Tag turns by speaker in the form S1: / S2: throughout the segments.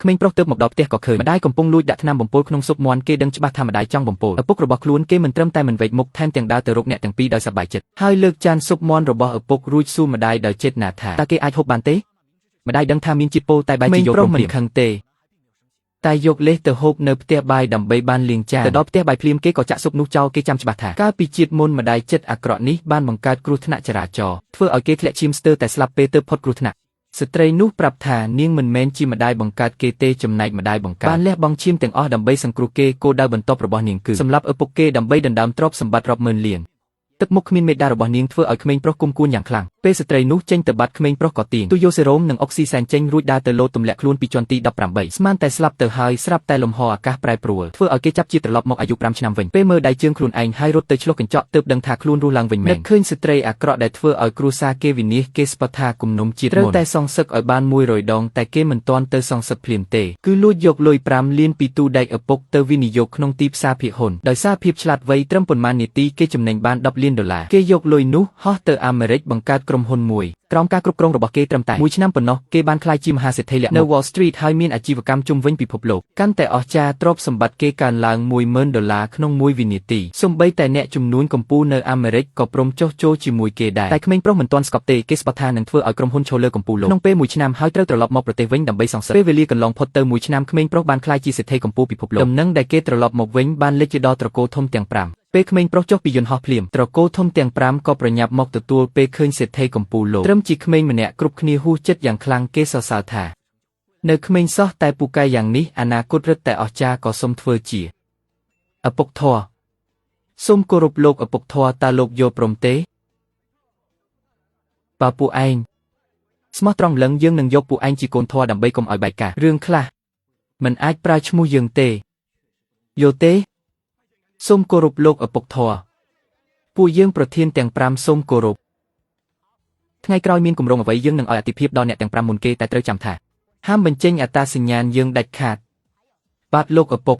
S1: ក្មេងប្រុសទើបមកដល់ផ្ទះក៏ឃើញម្ដាយកំពុងលួចដាក់ថ្នាំបំពុលក្នុងស៊ុបមាន់គេដឹងច្បាស់ថាម្ដាយចង់បំពុលឪពុករបស់ខ្លួនគេមិនត្រឹមតែមិនវែកមុខថែមទាំងដើរទៅរកអ្នកទាំងពីរដោយសប្បាយចិត្តហើយលើកចានស៊ុបមាន់របស់ឪពុករួចសួរម្ដាយដោយចេតនាថាតើគេអាចហូបបានទេម្ដាយដឹងថាមានជាតិពុលតែបែរជាយកព្រមមិនខឹងទេតែយកលេសទៅហូបនៅផ្ទះបាយដើម្បីបានលាងចានទៅដល់ផ្ទះបាយភ្លាមគេក៏ចាក់ស៊ុបនោះចោលគេចាំច្បាស់ថាកាលពីជាតិមុនម្ដាយចិត្តអាក្រក់នេះបានបង្កើតគ្រោះថ្នាក់ចរាចរណ៍ធ្វើឲ្យគេធ្លាក់ឈាមស្ទើរតែស្លាប់ពេលទើបផុតគ្រោះថ្នាក់ស្ត្រីនោះប្រាប់ថានាងមិនមែនជាម្ដាយបង្កើតគេទេចំណែកម្ដាយបង្កើតបានលះបង់ឈាមទាំងអស់ដើម្បីសង្គ្រោះគេគោលដៅបន្ទាប់របស់នាងគឺសម្លាប់ឪពុកគេដើម្បីដណ្ដើមទ្រព្យសម្បត្តិរាប់ម៉ឺនលានទឹកមុខគ្មានមេដារបស់នាងធ្វើឲ្យក្មេងប្រុសគុំគួនយ៉ាងខ្លាំងពេលស្ត្រីនោះចេញទៅបាត់ក្មេងប្រុសក៏ទាញទូយោសេរ៉ូមនិងអុកស៊ីសែនចេញរួចដើរទៅលោតទម្លាក់ខ្លួនពីជាន់ទី18ស្មានតែស្លាប់ទៅហើយស្រាប់តែលំហអាកាសប្រែប្រួលធ្វើឲ្យគេចាប់ជាត្រឡប់មកអាយុ5ឆ្នាំវិញពេលមើលដៃជើងខ្លួនឯងហើយរត់ទៅឆ្លុះកញ្ចក់ទើបដឹងថាខ្លួនរស់ឡើងវិញមែននឹកឃើញស្ត្រីអាក្រក់ដែលធ្វើឲ្យគ្រួសារគេវិនាសគេស្បថាគំនុំជាតិមុនត្រូវតែសងសឹកឲ្យបាន100ដងតែគេមិនទាន់ទៅសងសឹកភ្លាមទេគឺលួចយកលុយ5លានពីទូដែកឪពុកទៅវិនិយោគក្នុងទីផ្សារភាគហ៊ុនដោយសារភាពឆ្លាតវៃត្រឹមប៉ុន្មាននាទីគេចំណេញបាន10លានដុល្លារគេយកលុយនោះហោះទៅអាមេរិកបង្កើតក្រុមហ៊ុនមួយក្រោមការគ្រប់គ្រងរបស់គេត្រឹមតែមួយឆ្នាំប៉ុណ្ណោះគេបានក្លាយជាមហាសេដ្ឋីលាក់នៅ Wall Street ហើយមានអាជីវកម្មជុំវិញពិភពលោកកាន់តែអស្ចារ្យទ្រព្យសម្បត្តិគេកើនឡើង10000ដុល្លារក្នុងមួយវិនាទីសូម្បីតែអ្នកជំនួញកំពូលនៅអាមេរិកក៏ព្រមចុះចូលជាមួយគេដែរតែក្មេងប្រុសមិនទាន់ស្កប់ទេគេស្បថានឹងធ្វើឲ្យក្រុមហ៊ុនឈរលើកំពូលលោកក្នុងពេលមួយឆ្នាំហើយត្រូវត្រឡប់មកប្រទេសវិញដើម្បីសងសឹកពេលវេលាកន្លងផុតទៅមួយឆ្នាំក្មេងប្រុសបានក្លាយជាសេដ្ឋីកំពូលពិភពលោកដំណឹងដែលគេត្រឡប់មកវិញបានលេចដល់ត្រកូលធំទាំង5ពេលក្មេងប្រុសចុះពីយន្តហោះភ្លាមត្រកូលធំទាំង5ក៏ប្រញាប់មកទទួលពេលឃើញសេដ្ឋីកំពូលលោកត្រឹមជាក្មេងម្នាក់គ្រប់គ្នាហួសចិត្តយ៉ាងខ្លាំងគេសរសើរថានៅក្មេងសោះតែពូកែយ៉ាងនេះអនាគតរឹតតែអស្ចារ្យក៏សុំធ្វើជាឪពុកធម៌សូមគោរពលោកឪពុកធម៌តើលោកយល់ព្រមទេបើពួកឯងស្មោះត្រង់លឹងយើងនឹងយកពួកឯងជាកូនធម៌ដើម្បីកុំឲ្យបែកការរឿងខ្លះមិនអាចប្រើឈ្មោះយើងទេយល់ទេសូមគោរពលោកឪពុកធម៌ពួកយើងប្រធានទាំង5សូមគោរពថ្ងៃក្រោយមានគម្រោងអ្វីយើងនឹងឲ្យអតិភិបដល់អ្នកទាំង5មុនគេតែត្រូវចាំថាហាមបញ្ចេញអត្តសញ្ញាណយើងដាច់ខាតបាទលោកឪពុក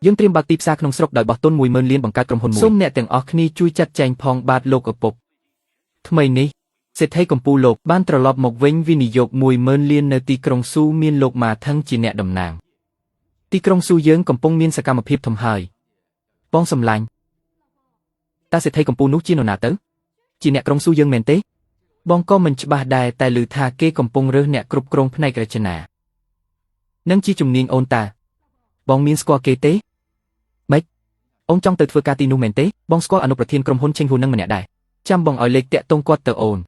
S1: យើងត្រៀមបើកទីផ្សារក្នុងស្រុកដោយបោះទុន10000លានបង្កើតក្រុមហ៊ុនមួយសូមអ្នកទាំងអស់គ្នាជួយចាត់ចែងផងបាទលោកឪពុកថ្មីនេះសេដ្ឋីកំពូលលោកបានត្រឡប់មកវិញវិនិយោគ10000លាននៅទីក្រុងស៊ូមានលោកម៉ាថឹងជាអ្នកតំណាងទីក្រុងស៊ូយើងកំពុងមានសកម្មភាពធំហើយបងសំឡាញ់តើសេដ្ឋីកំពូលនោះជានរណាទៅជាអ្នកក្រុងស៊ូយើងមែនទេបងក៏មិនច្បាស់ដែរតែឮថាគេកំពុងរើសអ្នកគ្រប់គ្រងផ្នែករចនានិងជាជំនាញអូនតាបងមានស្គាល់គេទេម៉េចអូនចង់ទៅធ្វើការទីនោះមែនទេបងស្គាល់អនុប្រធានក្រុមហ៊ុនឆេងហ៊ូនឹងម្នាក់ដែរចាំបងឲ្យលេខតាក់ទងគាត់ទៅអូន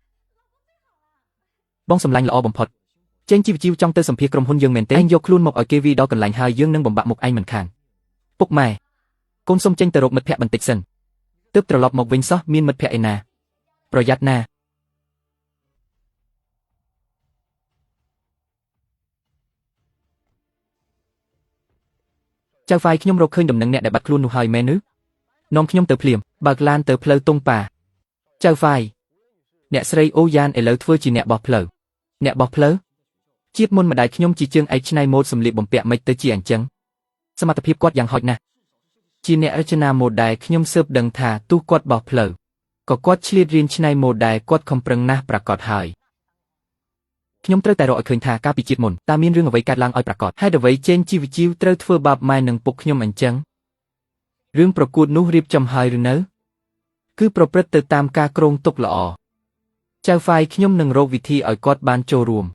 S1: បងសំឡាញ់ល្អបំផុតចេញជីវជីវចង់ទៅសម្ភាសក្រុមហ៊ុនយើងមែនទេឯងយកខ្លួនមកឲ្យគេវីដល់កន្លែងហើយយើងនឹងបំបាក់មុខឯងមិនខានពុកម៉ែកូនសុំចេញទៅរកមិត្តភ័ក្តិបន្តិចសិនទើបត្រឡប់មកវិញសោះមានមិត្តភ័ក្តិឯណាប្រយ័ត្នណាចៅហ្វាយខ្ញុំរកឃើញដំណឹងអ្នកដែលបាត់ខ្លួននោះហើយមែនឬនាំខ្ញុំទៅភ្លាមបើកឡានទៅផ្លូវតុងប៉ាចៅហ្វាយអ្នកស្រីអូយ៉ានឥឡូវធ្វើជាអ្នកបោះផ្លូវអ្នកបោះផ្លូវជាតិមុនម្ដាយខ្ញុំជាជើងឯកច្នៃម៉ូដសម្លៀកបំពាក់មិនទៅជាអញ្ចឹងសមត្ថភាពគាត់យ៉ាងហោចណាស់ជាអ្នករចនាម៉ូដដែរខ្ញុំស៊ើបដឹងថាទោះគាត់បោះផ្លូវក៏គាត់ឆ្លៀតរៀនច្នៃម៉ូដដែរគាត់ខំប្រឹងណាស់ប្រាកដហើយខ្ញុំត្រូវតែរកឲ្យឃើញថាកាលពីជាតិមុនតើមានរឿងអ្វីកើតឡើងឲ្យប្រាកដហេតុអ្វីចេញជីវជីវត្រូវធ្វើបាបម៉ែនិងពុកខ្ញុំអញ្ចឹងរឿងប្រកួតនោះរៀបចំហើយឬនៅគឺប្រព្រឹត្តទៅតាមការគ្រោងទុកល្អចៅហ្វាយខ្ញុំនឹងរកវិធីឲ្យគាត់បានចូលរួម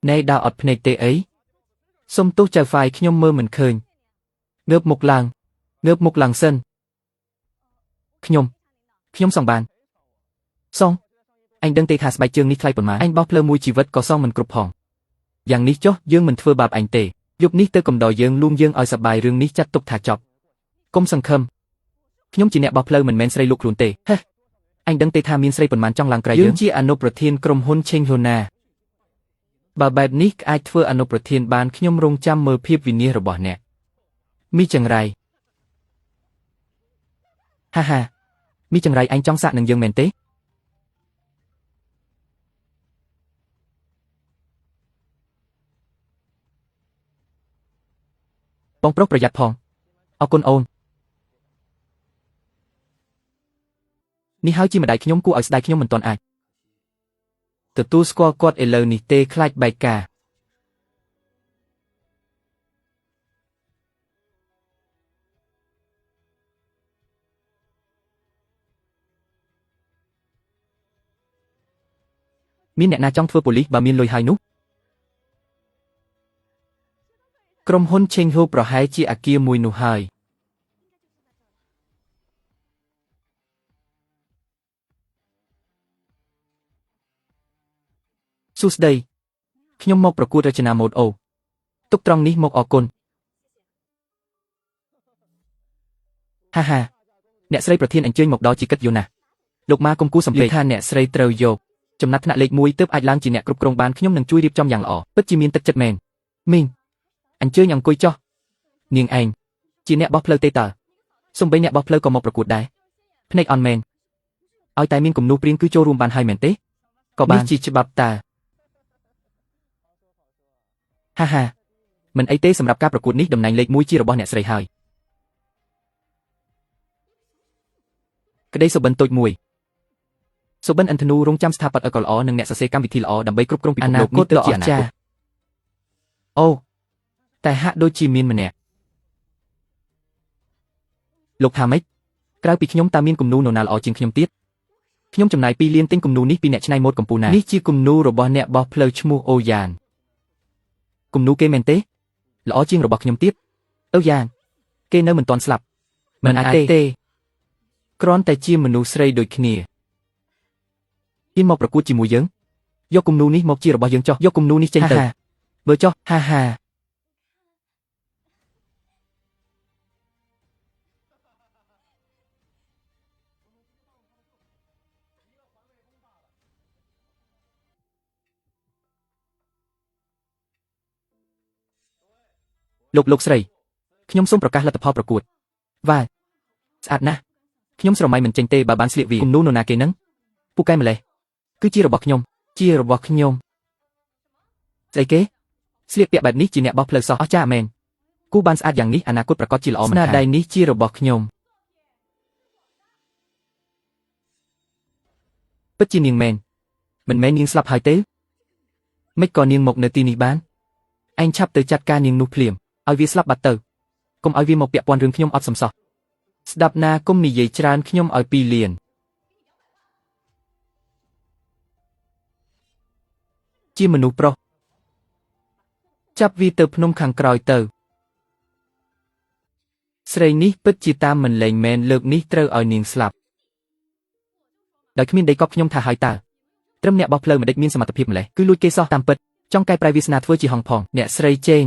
S1: ណែដើរអត់ភ្នែកទេអីសុំទោសចៅហ្វាយខ្ញុំមើលមិនឃើញងើបមុខឡើងងើបមុខឡើងសិនខ្ញុំសងបានសងឯងដឹងទេថាស្បែកជើងនេះថ្លៃប៉ុន្មានឯងបោះផ្លូវមួយជីវិតក៏សងមិនគ្រប់ផងយ៉ាងនេះចុះយើងមិនធ្វើបាបឯងទេយប់នេះទៅកំដរយើងលួងយើងឲ្យសប្បាយរឿងនេះចាត់ទុកថាចប់កុំសង្ឃឹមខ្ញុំជាអ្នកបោះផ្លូវមិនមែនស្រីលក់ខ្លួនទេហេឯងដឹងទេថាមានស្រីប៉ុន្មានចង់ឡើងក្រៃយើងជាអនុប្រធានក្រុមហ៊ុនឆេងហ៊ូណាបើបែបនេះអាចធ្វើអនុប្រធានបានខ្ញុំរងចាំមើលភាពវិនាសរបស់អ្នកមីចង្រៃហាហាមីចង្រៃឯងចង់សាកនឹងយើងមែនទេបងប្រុសប្រយ័ត្នផងអរគុណអូននេះហើយជាម្ដាយខ្ញុំគួរឲ្យស្ដាយខ្ញុំមិនទាន់អាច ទទួលស្គាល់គាត់ឥឡូវនេះទេខ្លាចបែកការមានអ្នកណាចង់ធ្វើប៉ូលីសបើមានលុយហើយនោះក្រុមហ៊ុនឆេងហូប្រហែលជាអាគារមួយនោះហើយសួស្តីខ្ញុំមកប្រកួតរចនាម៉ូដអូទុកត្រង់នេះមកអរគុណហាហាអ្នកស្រីប្រធានអញ្ជើញមកដល់ជាកិត្តិយសណាស់លោកម៉ាគុំគូសំពេចថាអ្នកស្រីត្រូវយកចំណាត់ថ្នាក់លេខ1ទើបអាចឡើងជាអ្នកគ្រប់គ្រងបានខ្ញុំនឹងជួយរៀបចំយ៉ាងល្អពិតជាមានទឹកចិត្តមែនមីងអញ្ជើញអង្គុយចុះនាងឯងជាអ្នកបោះផ្លូវទេតើសំបីអ្នកបោះផ្លូវក៏មកប្រកួតដែរភ្នែកអន់មែនឲ្យតែមានគំនូសព្រៀងគឺចូលរួមបានហើយមែនទេក៏បាននេះជាច្បាប់តើហាហាមិនអីទេសម្រាប់ការប្រកួតនេះតំណែងលេខ1ជារបស់អ្នកស្រីហើយក្តីសុបិនតូចមួយសុបិនអិនធនូរងចាំស្ថាបត្យករល្អនិងអ្នកសរសេរកម្មវិធីល្អដើម្បីគ្រប់គ្រងពិភពលោកនេះទៅជាអនាគតអូតែហាក់ដូចជាមានម្នាក់លោកថាម៉េចក្រៅពីខ្ញុំតើមានគំនូរនរណាល្អជាងខ្ញុំទៀតខ្ញុំចំណាយ2លានទិញគំនូរនេះពីអ្នកច្នៃម៉ូដកំពូលណានេះជាគំនូររបស់អ្នកបោះផ្លូវឈ្មោះអូយ៉ានគំនូរគេមែនទេល្អជាងរបស់ខ្ញុំទៀតអូយ៉ានគេនៅមិនទាន់ស្លាប់មិនអាចទេគ្រាន់តែជាមនុស្សស្រីដូចគ្នាហ៊ានមកប្រកួតជាមួយយើងយកគំនូរនេះមកជារបស់យើងចុះយកគំនូរនេះចេញទៅមើលចុះហាហាលោកស្រីខ្ញុំសូមប្រកាសលទ្ធផលប្រកួតវ៉ាស្អាតណាស់ខ្ញុំស្រមៃមិនចេញទេបើបានស្លៀកវាគំនូរនរណាគេនឹងពូកែម្លេះគឺជារបស់ខ្ញុំជារបស់ខ្ញុំស្អីគេស្លៀកពាក់បែបនេះជាអ្នកបោះផ្លូវសោះអស្ចារ្យមែនគូបានស្អាតយ៉ាងនេះអនាគតប្រកាសជាល្អមិនខានស្នាដៃនេះជារបស់ខ្ញុំពិតជានាងមែនមិនមែននាងស្លាប់ហើយទេមិនក៏នាងមកនៅទីនេះបានឯងឆាប់ទៅចាត់ការនាងនោះភ្លាមឲ្យវាស្លាប់បាត់ទៅកុំឲ្យវាមកពាក់ព័ន្ធរឿងខ្ញុំអត់សំសោះស្ដាប់ណាគុំនិយាយច្រើនខ្ញុំឲ្យ2លានជាមនុស្សប្រុសចាប់វាទៅភ្នំខាងក្រោយទៅស្រីនេះពិតជាតាមមិនលែងមែនលើកនេះត្រូវឲ្យនាងស្លាប់ដោយគ្មានដីកប់ខ្ញុំថាហើយតើត្រឹមអ្នកបោះផ្លូវមិនដេចមានសមត្ថភាពម្លេះគឺលួចគេសោះតាមពិតចង់កែប្រែវាសនាធ្វើជាហងផងអ្នកស្រីចេង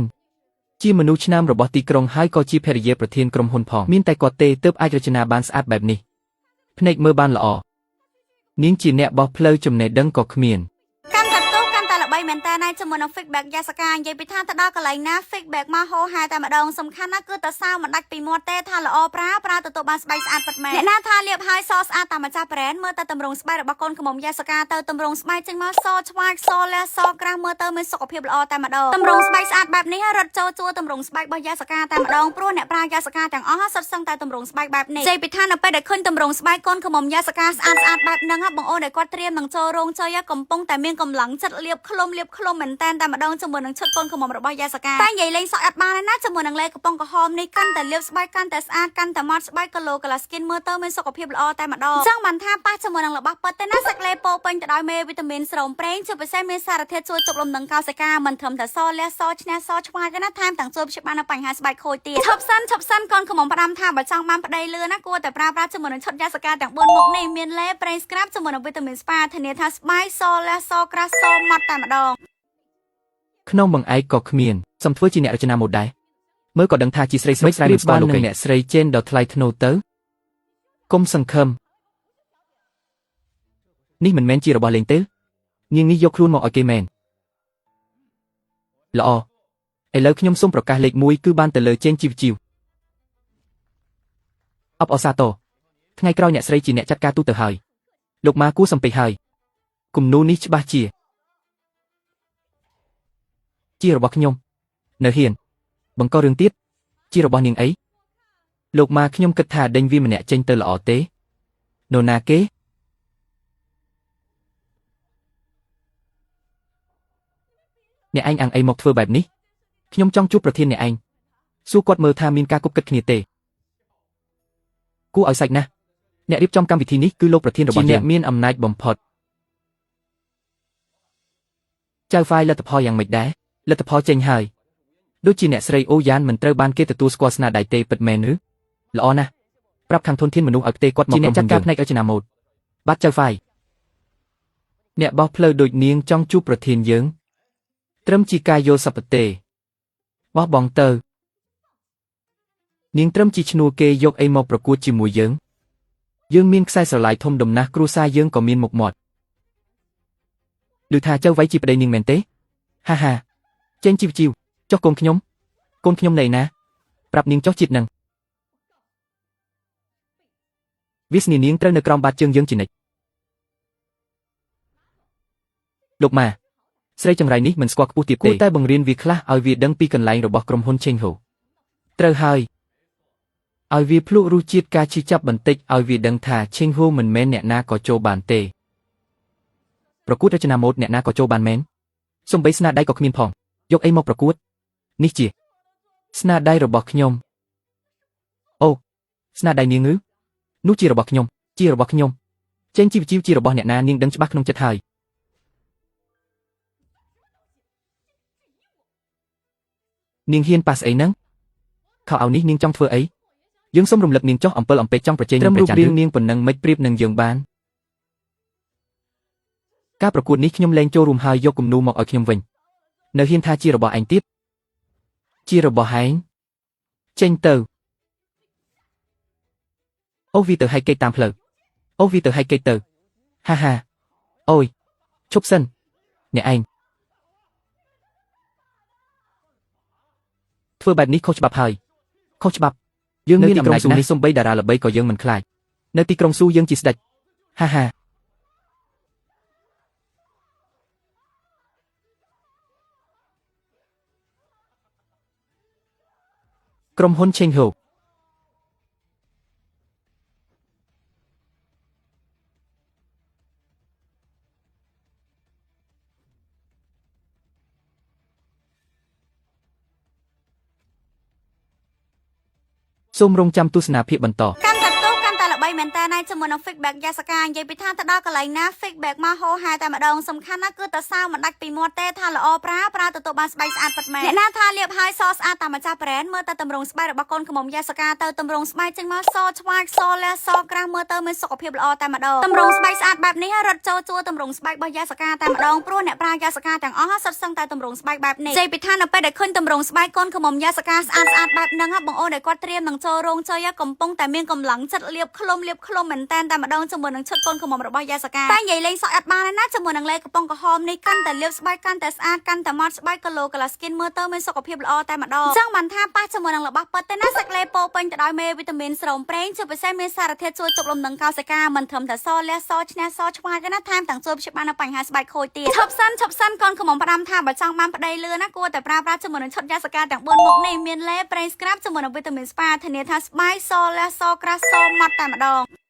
S1: ជាមនុស្សឆ្នើមរបស់ទីក្រុងហើយក៏ជាភរិយាប្រធានក្រុមហ៊ុនផងមានតែគាត់ទេទើបអាចរចនាបានស្អាតបែបនេះភ្នែកមើលបានល្អនាងជាអ្នកបោះផ្លូវចំណេះដឹងក៏គ្មាន
S2: កាន់តែទូកាន់តែល្បីមែនតើណៃជាមួយនឹង feedback យ៉ាសកានិយាយពីថាទៅដល់កន្លែងណា feedback មកហោហែតែម្ដងសំខាន់ណាស់គឺតសៅមិនដាច់ពីមាត់ទេថាល្អប្រើប្រើទទួលបានស្បែកស្អាតពិតមែនអ្នកណាថាលាបហើយសស្អាតតាមម្ចាស់ brand មើលតែតម្រងស្បែករបស់កូនក្រមុំយ៉ាសកាទៅតម្រងស្បែកចេញមកសឆ្វាយសលះសក្រាស់មើលទៅមានសុខភាពល្អតែម្ដងតម្រងស្បែកស្អាតបែបនេះរត់ចូលជួតម្រងស្បែករបស់យ៉ាសកាតែម្ដងព្រោះអ្នកប្រើយ៉ាសកាទាំងអស់សុទ្ធសឹងតែតម្រងស្បែកបែបនេះនិយាយពីថានៅពេលដែលឃើញតម្រងស្បែកកូនក្រមុំយ៉ាសកាស្អាតស្អាតបែបហ្នឹងបងអូនដែលគាត់ត្រៀមនឹងចូលរោងចុយកំពុងតែមានកម្លាំងចិត្តលាបឃ្លុំលាបឃ្លុំមែនតែនតែម្ដងជាមួយនឹងឈុតកូនក្រមុំរបស់យ៉ាសកាតែនិយាយលេងសក់អត់បានណាជាមួយនឹងលេកំប៉ុងក្រហមនេះកាន់តែលាបស្បែកកាន់តែស្អាតកាន់តែម៉ត់ស្បែកគីឡូកន្លះ skin មើលទៅមានសុខភាពល្អតែម្ដងចង់បានថាប៉ះជាមួយនឹងរបស់ពិតទេណាសាច់លេពោពេញទៅដោយមេវីតាមីនស្រោមប្រេងជាពិសេសមានសារធាតុជួយទប់លំនឹងកោសិកាមិនត្រឹមតែសលះសឈ្នះសឆ្វាយទេណាថែមទាំងជួយព្យាបាលនៅបញ្ហាស្បែកខូចទៀតឈប់សិនឈប់សិនកូនក្រមុំផ្ដាំថាបើចង់បានប្តីលឿនណាគួរតែប្រើប្រាស់ជាមួយនឹងឈុតយ៉ាសកាទាំង4មុខនេះមានលេប្រេងស្ក្រាបជាមួយនឹងវីតាមីនស្ប៉ាធានាថាស្បែកសលះសក្រាស់សម៉ត់តែម្ដង
S1: ក្នុងបង្អែកក៏គ្មានសំធ្វើជាអ្នករចនាម៉ូដដែរមើលក៏ដឹងថាជាស្រីស្មិចស្រីមិនស្គាល់លោកនឹងអ្នកស្រីចេនដ៏ថ្លៃថ្នូរទៅគុំសង្ឃឹមនេះមិនមែនជារបស់លេងទេនាងនេះយកខ្លួនមកឲ្យគេមែនល្អឥឡូវខ្ញុំសូមប្រកាសលេខ1គឺបានទៅលើចេនជីវជីវអបអរសាទរថ្ងៃក្រោយអ្នកស្រីជាអ្នកចាត់ការទូទៅហើយលោកម៉ាគួរសំពេចហើយគំនូរនេះច្បាស់ជារបស់ខ្ញុំនៅហ៊ានបង្ករឿងទៀតជារបស់នាងអីលោកម៉ាខ្ញុំគិតថាដេញវាម្នាក់ចេញទៅល្អទេនរណាគេ អ្នកឯងអាំងអីមកធ្វើបែបនេះខ្ញុំចង់ជួបប្រធានអ្នកឯងសួរគាត់មើលថាមានការគប់គិតគ្នាទេគួរឲ្យសាច់ណាស់អ្នករៀបចំកម្មវិធីនេះគឺលោកប្រធានរបស់យើងអ្នកមានអំណាចបំផុតចៅហ្វាយលទ្ធផលយ៉ាងម៉េចដែរលទ្ធផលចេញហើយដូចជាអ្នកស្រីអូយ៉ានមិនត្រូវបានគេទទួលស្គាល់ស្នាដៃទេពិតមែនឬល្អណាស់ប្រាប់ខាងធនធានមនុស្សឲ្យផ្ទេគាត់មកក្រុមហ៊ុនយើងជាអ្នកចាត់ការផ្នែករចនាម៉ូដបាទចៅហ្វាយអ្នកបោះផ្លូវដូចនាងចង់ជួបប្រធានយើងត្រឹមជាការយល់សពទេបោះបងទៅនាងត្រឹមជាឈ្នួលគេយកអីមកប្រកួតជាមួយយើងយើងមានខ្សែស្រឡាយធំដំណាស់គ្រួសារយើងក៏មានមុខមាត់ឬថាចៅវៃជាប្តីនាងមែនទេហាហាចេញជីវជីវចុះកូនខ្ញុំកូនខ្ញុំនៅឯណាប្រាប់នាងចុះជាតិនឹងវាសនានាងត្រូវនៅក្រោមបាតជើងយើងជានិច្ចលោកម៉ាស្រីចង្រៃនេះមិនស្គាល់ខ្ពស់ទាបទេគួរតែបង្រៀនវាខ្លះឲ្យវាដឹងពីកន្លែងរបស់ក្រុមហ៊ុនឆេងហូត្រូវហើយឲ្យវាភ្លក់រសជាតិការឈឺចាប់បន្តិចឲ្យវាដឹងថាឆេងហូមិនមែនអ្នកណាក៏ចូលបានទេប្រកួតរចនាម៉ូដអ្នកណាក៏ចូលបានមែនសំបីស្នាដៃក៏គ្មានផងយកអីមកប្រកួតនេះជាស្នាដៃរបស់ខ្ញុំអូស្នាដៃនាងឬនោះជារបស់ខ្ញុំជារបស់ខ្ញុំចេញជីវជីវជារបស់អ្នកណានាងដឹងច្បាស់ក្នុងចិត្តហើយនាងហ៊ានប៉ះស្អីហ្នឹងខោអាវនេះនាងចង់ធ្វើអីយើងសូមរំលឹកនាងចុះអំពិលអំពែកចង់ប្រជែងនឹងព្រះច័ន្ទរូបរាងនាងប៉ុណ្ណឹងមិនប្រៀបនឹងយើងបានការប្រកួតនេះខ្ញុំលែងចូលរួមហើយយកគំនូមកឲ្យខ្ញុំវិញនៅហ៊ានថាជារបស់ឯងទៀតជារបស់ឯងចេញទៅអូវាទៅហែកគេតាមផ្លូវអូវាទៅហែកគេទៅហាហាអូយឈប់សិនអ្នកឯងធ្វើបែបនេះខុសច្បាប់ហើយខុសច្បាប់យើងមានអំណាចណាស់នេះសំបីតារាល្បីក៏យើងមិនខ្លាចនៅទីក្រុងស៊ូយើងជាស្ដេចហាហាក្រុមហ៊ុនឆេងហូសូមរងចាំទស្សនាភាពបន្ត
S2: កាន់តែទូកាន់តែល្បីមែនតើណៃជាមួយនឹង feedback យ៉ាសកានិយាយពីថាទៅដល់កន្លែងណា feedback មកហោហែតែម្ដងសំខាន់ណាស់គឺតសៅមិនដាច់ពីមាត់ទេថាល្អប្រើប្រើទទួលបានស្បែកស្អាតពិតមែនអ្នកណាថាលាបហើយសស្អាតតាមម្ចាស់ brand មើលតែតម្រងស្បែករបស់កូនក្រមុំយ៉ាសកាទៅតម្រងស្បែកចេញមកសឆ្វាយសលះសក្រាស់មើលទៅមានសុខភាពល្អតែម្ដងតម្រងស្បែកស្អាតបែបនេះរត់ចូលជួតម្រងស្បែករបស់យ៉ាសកាតែម្ដងព្រោះអ្នកប្រើយ៉ាសកាទាំងអស់សុទ្ធសឹងតែតម្រងស្បែកបែបនេះនិយាយពីថានៅពេលដែលឃើញតម្រងស្បែកកូនក្រមុំយ៉ាសកាស្អាតស្អាតបែបហ្នឹងបងអូនដែលគាត់ត្រៀមនឹងចូលរោងជ័យកំពុងតែមានកម្លាំងចិត្តលាបឃ្លុំលាបឃ្លុំមែនតែនតែម្ដងជាមួយនឹងឈុតកូនក្រមុំរបស់យ៉ាសកាតែនិយាយលេងសក់អត់បានណាជាមួយនឹងលេកំប៉ុងក្រហមនេះកាន់តែលាបស្បែកកាន់តែស្អាតកាន់តែម៉ត់ស្បែកគីឡូកន្លះ skin មើលទៅមានសុខភាពល្អតែម្ដងចឹងបានថាប៉ះជាមួយនឹងរបស់ពិតទេណាសាច់លេពោពេញទៅដោយមេវីតាមីនស្រោមប្រេងជាពិសេសមានសារធាតុជួយទប់លំនឹងកោសិកាមិនត្រឹមតែសលះសឈ្នះសឆ្វាយទេណាថែមទាំងជួយព្យាបាលនៅបញ្ហាស្បែកខូចទៀតឈប់សិនឈប់សិនកូនក្រមុំផ្ដាំថាបើចង់បានប្តីលឿនណាគួរតែប្រើប្រាស់ជាមួយនឹងឈុតយ៉ាសកាទាំង4មុខនេះមានលេប្រេងស្ក្រាបជាមួយនឹងវីតាមីនស្ប៉ាធានាថាស្បែកសលះសក្រាស់សម៉ត់តែម្ដង។